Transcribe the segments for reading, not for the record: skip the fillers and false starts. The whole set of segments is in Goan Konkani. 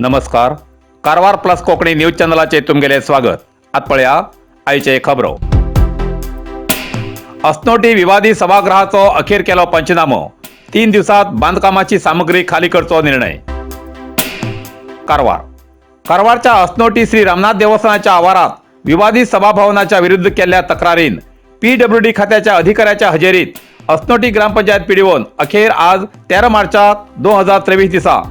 नमस्कार, कारवार प्लस कोंकणी न्यूज चॅनलाचे तुमगेले स्वागत. आत पळया आयचे खबरो. असनोटी विवादी सभागृहाचो अखेर केलो पंचनामो. 3 दिवसात बांदकामाची सामग्री खाली करचो निर्णय. कारवार. कारवारच्या असनोटी श्री रामनाथ देवस्थानाच्या आवारात विवादित सभाभवनाच्या विरुद्ध केल्ल्या तक्रारीन पीडब्ल्यूडी खात्याच्या अधिकाऱ्याच्या हजेरीत असनोटी ग्रामपंचायत पीडीओन अखेर आज 13 मार्चाक 2023 दिसा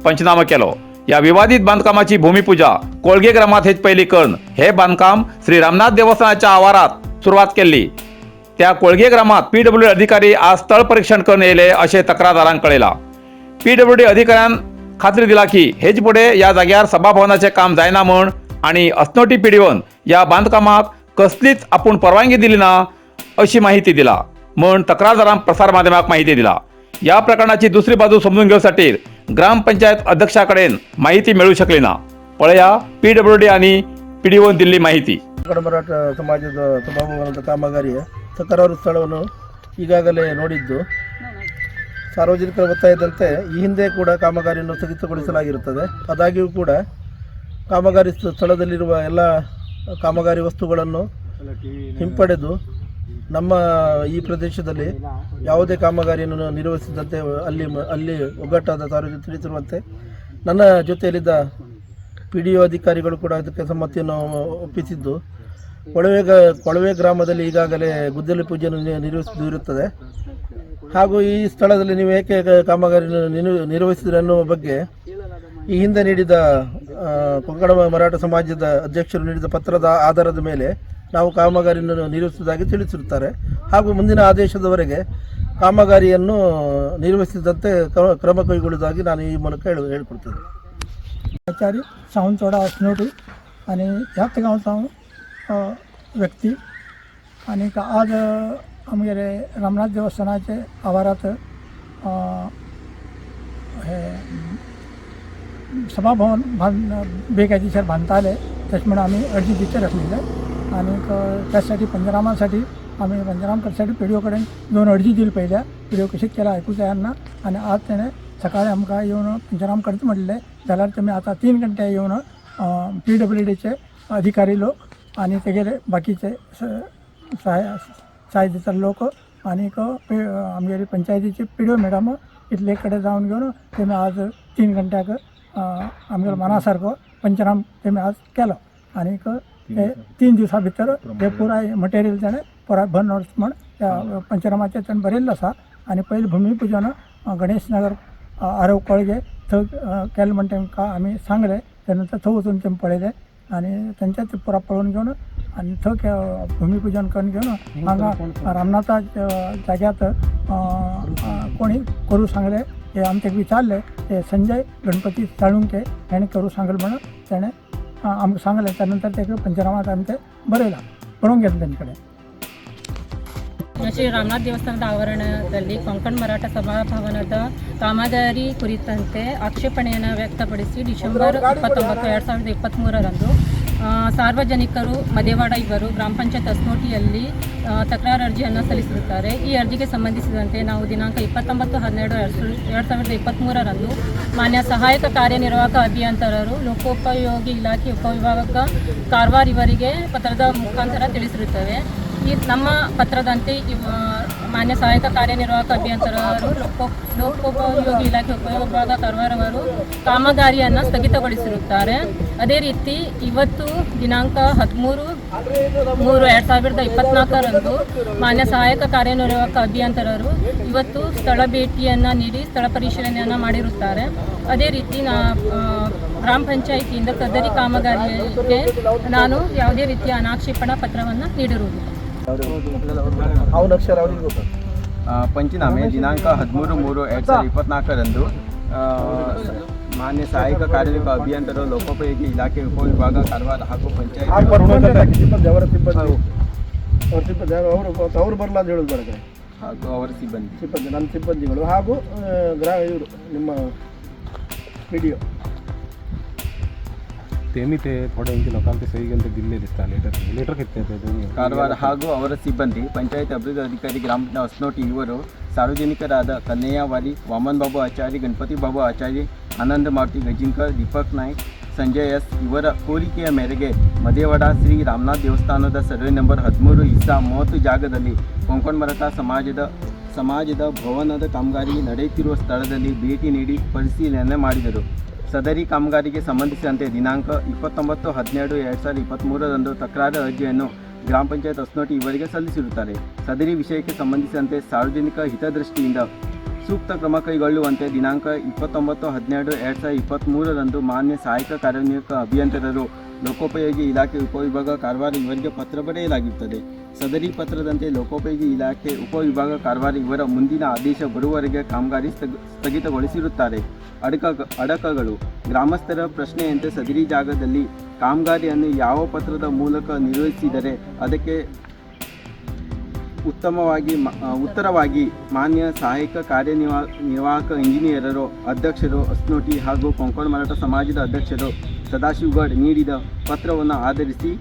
पंचनामा केलो. या विवादित बांधकामाची भूमिपूजा कोळगे ग्रामात हेच पयली करून हे बांधकाम श्री रामनाथ देवस्थानाच्या आवारात सुरवात केल्ली. त्या कोळगे ग्रामात पीडब्ल्यूडी अधिकारी आज स्थळ परीक्षण करून येयले अशें तक्रारदारांक कळयला. पीडब्ल्यूडी अधिकाऱ्यान खात्री दिला की हेच फुडें ह्या जाग्यार सभाभवनाचें काम जायना म्हूण आनी असनोटी पीडीओन ह्या बांदकामाक कसलीच आपूण परवानगी दिली ना अशी माहिती दिला म्हूण तक्रारदारान प्रसार माध्यमाक माहिती दिला. या प्रकरणाची दुसरी बाजू समजून घेवसाठी ग्रामपंचायत अध्यक्षा कडेन माहिती मेळू शकली ना. पळया पीडब्ल्यूडी आणि पीडीओन दिल्ली माहिती. ಕನ್ನಡ ಮರಾಠ ಸಮಾಜದ ಸಭಾಭವನದ ಕಾಮಗಾರಿಯ ತಕರಾರು ಸ್ಥಳವನ್ನು ಈಗಾಗಲೇ ನೋಡಿದ್ದು, ಸಾರ್ವಜನಿಕರ ಒತ್ತಾಯದಂತೆ ಈ ಹಿಂದೆ ಕೂಡ ಕಾಮಗಾರಿಯನ್ನು ಸ್ಥಗಿತಗೊಳಿಸಲಾಗಿರುತ್ತದೆ. ಆದಾಗ್ಯೂ ಕೂಡ ಕಾಮಗಾರಿ ಸ್ಥಳದಲ್ಲಿರುವ ಎಲ್ಲ ಕಾಮಗಾರಿ ವಸ್ತುಗಳನ್ನು ಹಿಂಪಡೆದು ನಮ್ಮ ಈ ಪ್ರದೇಶದಲ್ಲಿ ಯಾವುದೇ ಕಾಮಗಾರಿಯನ್ನು ನಿರ್ವಹಿಸದಂತೆ ಅಲ್ಲಿ ಒಗ್ಗಟ್ಟಾದ ಸಾರ್ವಜನಿಕ ತಿಳಿಸಿರುವಂತೆ ನನ್ನ ಜೊತೆಯಲ್ಲಿದ್ದ ಪಿ ಡಿ ಒ ಅಧಿಕಾರಿಗಳು ಕೂಡ ಅದಕ್ಕೆ ಸಮ್ಮತಿಯನ್ನು ಒಪ್ಪಿಸಿದ್ದು, ಕೊಳವೆ ಗ್ರಾಮದಲ್ಲಿ ಈಗಾಗಲೇ ಗುದ್ದಲಿ ಪೂಜೆಯನ್ನು ನಿರ್ವಹಿಸಿರುತ್ತದೆ ಹಾಗೂ ಈ ಸ್ಥಳದಲ್ಲಿ ನೀವು ಏಕೆ ಕಾಮಗಾರಿ ನಿರ್ವಹಿಸಿದ್ರಿ ಅನ್ನುವ ಬಗ್ಗೆ ಈ ಹಿಂದೆ ನೀಡಿದ ಕೊಂಕಣ ಮರಾಠ ಸಮಾಜದ ಅಧ್ಯಕ್ಷರು ನೀಡಿದ ಪತ್ರದ ಆಧಾರದ ಮೇಲೆ ನಾವು ಕಾಮಗಾರಿಯನ್ನು ನಿರ್ವಹಿಸುವುದಾಗಿ ತಿಳಿಸಿರುತ್ತಾರೆ ಹಾಗೂ ಮುಂದಿನ ಆದೇಶದವರೆಗೆ ಕಾಮಗಾರಿಯನ್ನು ನಿರ್ವಹಿಸಿದಂತೆ ಕ್ರಮ ಕೈಗೊಳ್ಳುವುದಾಗಿ ನಾನು ಈ ಮೂಲಕ ಹೇಳಿಕೊಡ್ತೇನೆ. आचारी, सावंतवाडा, असनोटी आणि ह्याच गांवचो हांव व्यक्ती. आनीक आज आमगेले रामनाथ देवस्थानाचे आवारांत हे सभाभवन बांद बेकायदेशीर बांदताले तशें म्हणून आमी अर्जी दिचेर आसलेले. आनीक त्यासाठी पंचनामासाठी आमी पंचनाम करसाठी पी डी ओ कडेन दोन अर्जी दिली. पयल्या पी डी ओ कशीच केला आयकूंक तयार ना आनी आज तेणें सकाळी आमकां येवन पंचनाम करता म्हणलें जाल्यार तुमी आतां 3 घंटे येवन पी डब्ल्यू डीचे अधिकारी लोक आनी तेगेले बाकीचे सहाय सहाय दिता लोक आनीक आमगेली पंचायतीची पी डी ओ मॅडम इतले कडेन जावन घेवन तेमी आज 3 घंट्याक आमगेलो मना सारको पंचनाम तेमी आज केलो. आनीक ते 3 दिवसां भितर हे पुराय मटेरियल ताणें पुराय बंद म्हण त्या पंचनामाचेर ताणें बरयल्लो आसा. आनी पयलीं भुमीपुजन गणेश नगर आरव कोळगे थंय केलें म्हण तांकां आमी सांगलें. त्या नंतर थंय वचून तेमी पळयलें आनी तेंच्याच पुरा पळोवन घेवन आनी थंय भुमीपुजन करून घेवन हांगा रामनाथा जाग्यात कोणी करूं सांगलें हे आमी ताका विचारलें. ते संजय गणपती साळुंके हेणें करूं सांगलें म्हणून तेणें आमकां सांगलें. त्या नंतर तेका पंचनामात आमी तें बरयलां, बरोवन घेतलें तेंचे कडेन. ಶ್ರೀ ರಾಮನಾಥ್ ದೇವಸ್ಥಾನದ ಆವರಣದಲ್ಲಿ ಕೊಂಕಣ್ ಮರಾಠ ಸಭಾಭವನದ ಕಾಮಗಾರಿ ಕುರಿತಂತೆ ಆಕ್ಷೇಪಣೆಯನ್ನು ವ್ಯಕ್ತಪಡಿಸಿ ಡಿಸೆಂಬರ್ 29, 2023ರಂದು ಸಾರ್ವಜನಿಕರು ಮದೇವಾಡ ಇವರು ಗ್ರಾಮ ಪಂಚಾಯತ್ ಅಸ್ನೋಟಿಯಲ್ಲಿ ತಕರಾರು ಅರ್ಜಿಯನ್ನು ಸಲ್ಲಿಸಿರುತ್ತಾರೆ. ಈ ಅರ್ಜಿಗೆ ಸಂಬಂಧಿಸಿದಂತೆ ನಾವು ದಿನಾಂಕ 29-12 2023ರಂದು ಮಾನ್ಯ ಸಹಾಯಕ ಕಾರ್ಯನಿರ್ವಾಹಕ ಅಭಿಯಂತರರು, ಲೋಕೋಪಯೋಗಿ ಇಲಾಖೆ ಉಪವಿಭಾಗ ಕಾರವಾರ ಇವರಿಗೆ ಪತ್ರದ ಮುಖಾಂತರ ತಿಳಿಸಿರುತ್ತೇವೆ. ಈ ನಮ್ಮ ಪತ್ರದಂತೆ ಮಾನ್ಯ ಸಹಾಯಕ ಕಾರ್ಯನಿರ್ವಾಹಕ ಅಭಿಯಂತರರು, ಲೋಕೋಪಯೋಗಿ ಇಲಾಖೆ ಉಪವಿಭಾಗ ಕಾರವಾರವರು ಕಾಮಗಾರಿಯನ್ನು ಸ್ಥಗಿತಗೊಳಿಸಿರುತ್ತಾರೆ. ಅದೇ ರೀತಿ ಇವತ್ತು ದಿನಾಂಕ 13-3-2024ರಂದು ಮಾನ್ಯ ಸಹಾಯಕ ಕಾರ್ಯನಿರ್ವಾಹಕ ಅಭಿಯಂತರರು ಇವತ್ತು ಸ್ಥಳ ಭೇಟಿಯನ್ನು ನೀಡಿ ಸ್ಥಳ ಪರಿಶೀಲನೆಯನ್ನು ಮಾಡಿರುತ್ತಾರೆ. ಅದೇ ರೀತಿ ಗ್ರಾಮ ಪಂಚಾಯಿತಿಯಿಂದ ಸದರಿ ಕಾಮಗಾರಿಗೆ ನಾನು ಯಾವುದೇ ರೀತಿಯ ಅನಾಕ್ಷೇಪಣಾ ಪತ್ರವನ್ನು ನೀಡಿರುವುದಿಲ್ಲ. ಅವನ ಅಕ್ಷರ ಅವರಿಗೆ ಗೊತ್ತು. ಪಂಚನಾಮೆ ದಿನಾಂಕ 13-3-2024ರಂದು ಮಾನ್ಯ ಸಹಾಯಕ ಕಾರ್ಯನಿರ್ವಾಹಕ ಅಭಿಯಂತರರು, ಲೋಕೋಪಯೋಗಿ ಇಲಾಖೆ ಉಪವಿಭಾಗ ಕಾರವಾರ ಹಾಗೂ ಪಂಚಾಯತ್ ಸಿಬ್ಬಂದಿ, ಅವರ ಸಿಬ್ಬಂದಿ, ಅವ್ರ ಸಿಬ್ಬಂದಿ ಯಾರು? ಅವರು ಅವರು ಬರಲ್ಲ ಅಂತ ಹೇಳೋದು ಬೇಡ. ಹಾಗೂ ಅವರ ಸಿಬ್ಬಂದಿ. ಸಿಬ್ಬಂದಿ, ನನ್ನ ಸಿಬ್ಬಂದಿಗಳು ಹಾಗೂ ಇವರು ನಿಮ್ಮ ಪಿ ಡಿ ಒ. तेमी ते थोडे इंचे लोकांक ते सही घेवन ते दिल्ले दिसता. लेटर लेटर कितें ते दोनी. ಕಾರವಾರ ಹಾಗೂ ಅವರ ಸಿಬ್ಬಂದಿ, ಪಂಚಾಯತ್ ಅಭಿವೃದ್ಧಿ ಅಧಿಕಾರಿ ಗ್ರಾಮ ಅಸ್ನೋಟಿ ಇವರು ಸಾರ್ವಜನಿಕರಾದ ಕನ್ನಯ್ಯವಾರಿ, ವಾಮನ್ ಬಾಬು ಆಚಾರಿ, ಗಣಪತಿ ಬಾಬು ಆಚಾರಿ. ಆನಂದ ಮಾರುತಿ ಗಜಿನ್ಕರ್, ದೀಪಕ್ ನಾಯ್ಕ್, ಸಂಜಯ್ ಎಸ್ ಇವರ ಕೋರಿಕೆಯ ಮೇರೆಗೆ ಮದೇವಾಡ ಶ್ರೀ ರಾಮನಾಥ್ ದೇವಸ್ಥಾನದ ಸರ್ವೆ ನಂಬರ್ 13 ಹಿಸ್ಸಾ 30 ಜಾಗದಲ್ಲಿ ಕೊಂಕಣ ಮರಾಠ ಸಮಾಜದ ಭವನದ ಕಾಮಗಾರಿ ನಡೆಯುತ್ತಿರುವ ಸ್ಥಳದಲ್ಲಿ ಭೇಟಿ ನೀಡಿ ಪರಿಶೀಲನೆ ಮಾಡಿದರು. ಸದರಿ ಕಾಮಗಾರಿಗೆ ಸಂಬಂಧಿಸಿದಂತೆ ದಿನಾಂಕ 29/12/2023ರಂದು ತಕರಾರು ಅರ್ಜಿಯನ್ನು ಗ್ರಾಮ ಪಂಚಾಯತ್ ಅಸ್ನೋಟಿ ಇವರಿಗೆ ಸಲ್ಲಿಸಿರುತ್ತಾರೆ. ಸದರಿ ವಿಷಯಕ್ಕೆ ಸಂಬಂಧಿಸಿದಂತೆ ಸಾರ್ವಜನಿಕ ಹಿತದೃಷ್ಟಿಯಿಂದ ಸೂಕ್ತ ಕ್ರಮ ಕೈಗೊಳ್ಳುವಂತೆ ದಿನಾಂಕ 29/12/2023ರಂದು ಮಾನ್ಯ ಸಹಾಯಕ ಕಾರ್ಯನಿರ್ವಾಹಕ ಅಭಿಯಂತರರು, ಲೋಕೋಪಯೋಗಿ ಇಲಾಖೆ ಉಪವಿಭಾಗ ಕಾರವಾರ ಇವರಿಗೆ ಪತ್ರ ಬರೆಯಲಾಗಿರುತ್ತದೆ. ಸದರಿ ಪತ್ರದಂತೆ ಲೋಕೋಪಯೋಗಿ ಇಲಾಖೆ ಉಪವಿಭಾಗ ಕಾರವಾರ ಇವರ ಮುಂದಿನ ಆದೇಶ ಬರುವವರೆಗೆ ಕಾಮಗಾರಿ ಸ್ಥಗಿತಗೊಳಿಸಿರುತ್ತಾರೆ. ಅಡಕಗಳು ಗ್ರಾಮಸ್ಥರ ಪ್ರಶ್ನೆಯಂತೆ ಸದರಿ ಜಾಗದಲ್ಲಿ ಕಾಮಗಾರಿಯನ್ನು ಯಾವ ಪತ್ರದ ಮೂಲಕ ನಿರ್ವಹಿಸಿದರೆ ಅದಕ್ಕೆ ಉತ್ತರವಾಗಿ ಮಾನ್ಯ ಸಹಾಯಕ ನಿರ್ವಾಹಕ ಇಂಜಿನಿಯರರು, ಅಧ್ಯಕ್ಷರು ಅಸ್ನೋಟಿ ಹಾಗೂ ಕೊಂಕಣ ಮರಾಠ ಸಮಾಜದ ಅಧ್ಯಕ್ಷರು ಸದಾಶಿವಗೌಡ್ ನೀಡಿದ ಪತ್ರವನ್ನು ಆಧರಿಸಿ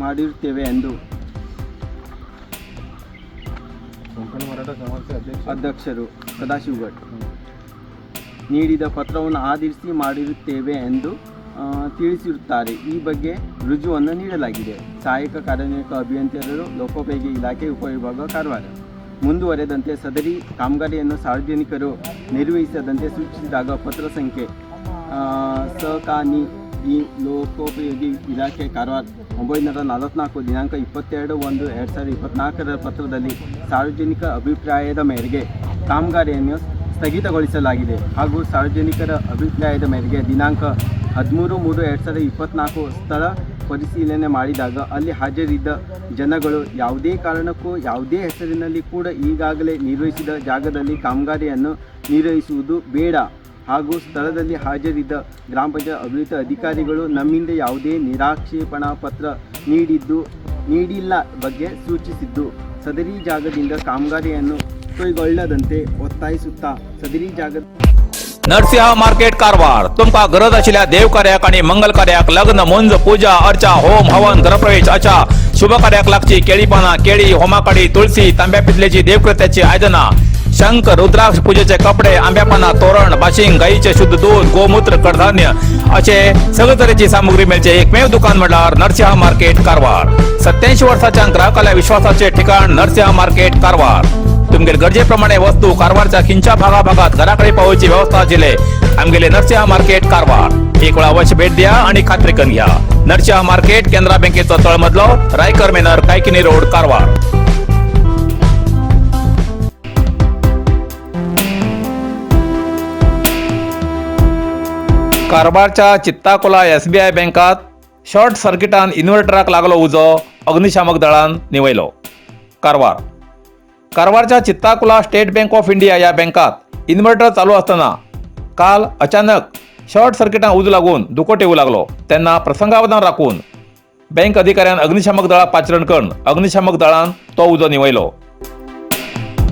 ಮಾಡಿರುತ್ತೇವೆ ಎಂದು कोंकण मराठा समाजचे अध्यक्ष ಅಧ್ಯಕ್ಷರು ಸದಾಶಿವಗೌಡ್ ನೀಡಿದ ಪತ್ರವನ್ನು ಆಧರಿಸಿ ಮಾಡಿರುತ್ತೇವೆ ಎಂದು ತಿಳಿಸಿರುತ್ತಾರೆ. ಈ ಬಗ್ಗೆ ರುಜುವನ್ನು ನೀಡಲಾಗಿದೆ. ಸಹಾಯಕ ಕಾರ್ಯನಿರ್ವಾಹಕ ಅಭಿಯಂತರರು, ಲೋಕೋಪಯೋಗಿ ಇಲಾಖೆ ಉಪವಿಭಾಗ ಕಾರವಾರ. ಮುಂದುವರೆದಂತೆ ಸದರಿ ಕಾಮಗಾರಿಯನ್ನು ಸಾರ್ವಜನಿಕರು ನಿರ್ವಹಿಸದಂತೆ ಸೂಚಿಸಿದಾಗ ಪತ್ರ ಸಂಖ್ಯೆ ಸ ಕ ನಿ ಈ ಲೋಕೋಪಯೋಗಿ ಇಲಾಖೆ ಕಾರವಾರ 944 ದಿನಾಂಕ 22/1/2024ರ ಪತ್ರದಲ್ಲಿ ಸಾರ್ವಜನಿಕ ಅಭಿಪ್ರಾಯದ ಮೇರೆಗೆ ಕಾಮಗಾರಿಯನ್ನು ಸ್ಥಗಿತಗೊಳಿಸಲಾಗಿದೆ ಹಾಗೂ ಸಾರ್ವಜನಿಕರ ಅಭಿಪ್ರಾಯದ ಮೇರೆಗೆ ದಿನಾಂಕ 13/3/2024 ಸ್ಥಳ ಪರಿಶೀಲನೆ ಮಾಡಿದಾಗ ಅಲ್ಲಿ ಹಾಜರಿದ್ದ ಜನಗಳು ಯಾವುದೇ ಕಾರಣಕ್ಕೂ ಯಾವುದೇ ಹೆಸರಿನಲ್ಲಿ ಕೂಡ ಈಗಾಗಲೇ ನಿರ್ವಹಿಸಿದ ಜಾಗದಲ್ಲಿ ಕಾಮಗಾರಿಯನ್ನು ನಿರ್ವಹಿಸುವುದು ಬೇಡ ಹಾಗೂ ಸ್ಥಳದಲ್ಲಿ ಹಾಜರಿದ್ದ ಗ್ರಾಮ ಪಂಚಾಯತ್ ಅಭಿವೃದ್ಧಿ ಅಧಿಕಾರಿಗಳು ನಮ್ಮಿಂದ ಯಾವುದೇ ನಿರಾಕ್ಷೇಪಣಾ ಪತ್ರ ನೀಡಿಲ್ಲ ಬಗ್ಗೆ ಸೂಚಿಸಿದ್ದು, ಸದರಿ ಜಾಗದಿಂದ ಕಾಮಗಾರಿಯನ್ನು ಕೈಗೊಳ್ಳದಂತೆ ಒತ್ತಾಯಿಸುತ್ತಾ ಸದರಿ ಜಾಗದ नरसिंह मार्केट कारवार. तुमकां गरज आशिल्ल्या देव कार्याक आनी मंगल कार्याक, लग्न, मुंज, पूजा अर्चा, होम हवन, गृहप्रवेश अशा शुभ कार्याक लागची केळी पानां, केळी, होमाकाडी, तुळसी, तांब्या पितलेची देवकृत्याची आयदनां, शंख, रुद्राक्ष, पूजेचे कपडे, आंब्या पानां, तोरण, बाशिंग, गायीचे शुद्ध दूध, गोमूत्र, कडधान्य असे सगळे तरेची सामुग्री मेळचे एकमेव दुकान म्हणल्यार नरसिंह मार्केट कारवार. 87 वर्साच्या ग्राहकाल्या विश्वासाचे ठिकाण नरसिंह मार्केट कारवार. तुमगेले गरजेप्रमाणे वस्तू कारवारच्या खिंच्या भागाभागात घराकडे पावोवची व्यवस्था आशिल्ले आमगेले नरसिंह मार्केट कारवार. एक वेळा अवश्य भेट द्या आणि खात्री करून घ्या. नरसिंह मार्केट, केनरा बँकेचो तळमजलो, रायकर मेनर, कायकिनी रोड, कारवार. कारवारच्या चित्ताकोला एसबीआय बँकात शॉर्ट सर्किटान इन्व्हर्टराक लागलो उजो, अग्निशामक दळान निवयलो. कारवार. कारवारच्या Chittakula State Bank of India या बँकात इन्व्हर्टर चालू असताना काल अचानक शॉर्ट सर्किटान उजो लागून दुकोट येऊ लागलो. तेन्ना प्रसंगावधान राखून बँक अधिकाऱ्यान अग्निशामक दळाक पाचारण करून अग्निशामक दळान तो उजो निवयलो.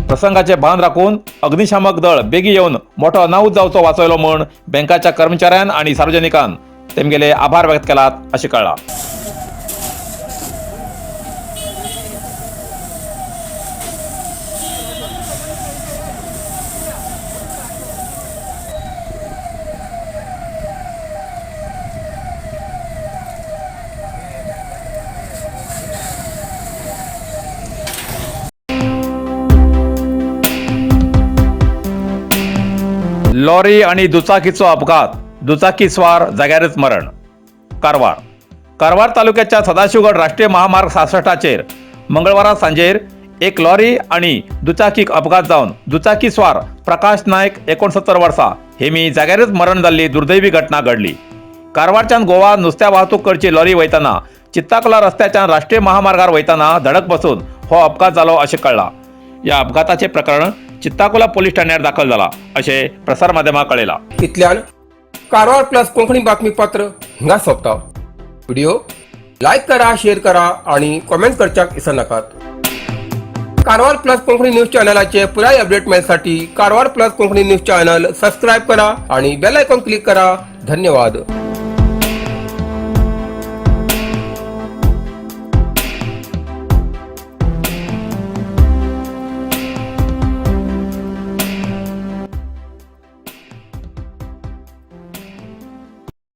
प्रसंगाचे भान राखून अग्निशामक दळ बेगी येवन मोठो अनाहूत जावचो वाचयलो म्हूण बँकाच्या कर्मचाऱ्यान आणि सार्वजनिकान तेमगेले आभार व्यक्त केलात अशें कळ्ळां. लॉरी आणि दुचाकीचो अपघात, दुचाकी स्वार जाग्यारच मरण. कारवार. कारवार तालुक्याच्या सदाशिवगड राष्ट्रीय महामार्ग 66चाचेर मंगळवारा सांजेर एक लॉरी आणि दुचाकीक अपघात जावन दुचाकी स्वार प्रकाश नायक, 69 वर्सां, हेमी जाग्यारच मरण जाल्ली दुर्दैवी घटना घडली. कारवारच्यान गोवा नुस्त्या वाहतूक करची लॉरी वयतना चित्ताकोला रस्त्याच्यान राष्ट्रीय महामार्गार वयतना धडक बसून हो अपघात जालो अशें कळ्ळां. ह्या अपघाताचें प्रकरण चित्ताकोला पोलीस ठाण्यार दाखल जाला अशें प्रसार माध्यमां कळयलां. इतल्यान कारवार प्लस कोंकणी बातमीपत्र हिंगा सोंपता. व्हिडिओ लायक करा, शेअर करा आणि कॉमेंट करच्याक विसरनाकात. कारवार प्लस कोंकणी न्यूज चॅनलाचे पुराय अपडेट मेळसाठी Karwar plus Konkani news channel subscribe करा आणि बेल आयकॉन क्लिक करा. धन्यवाद.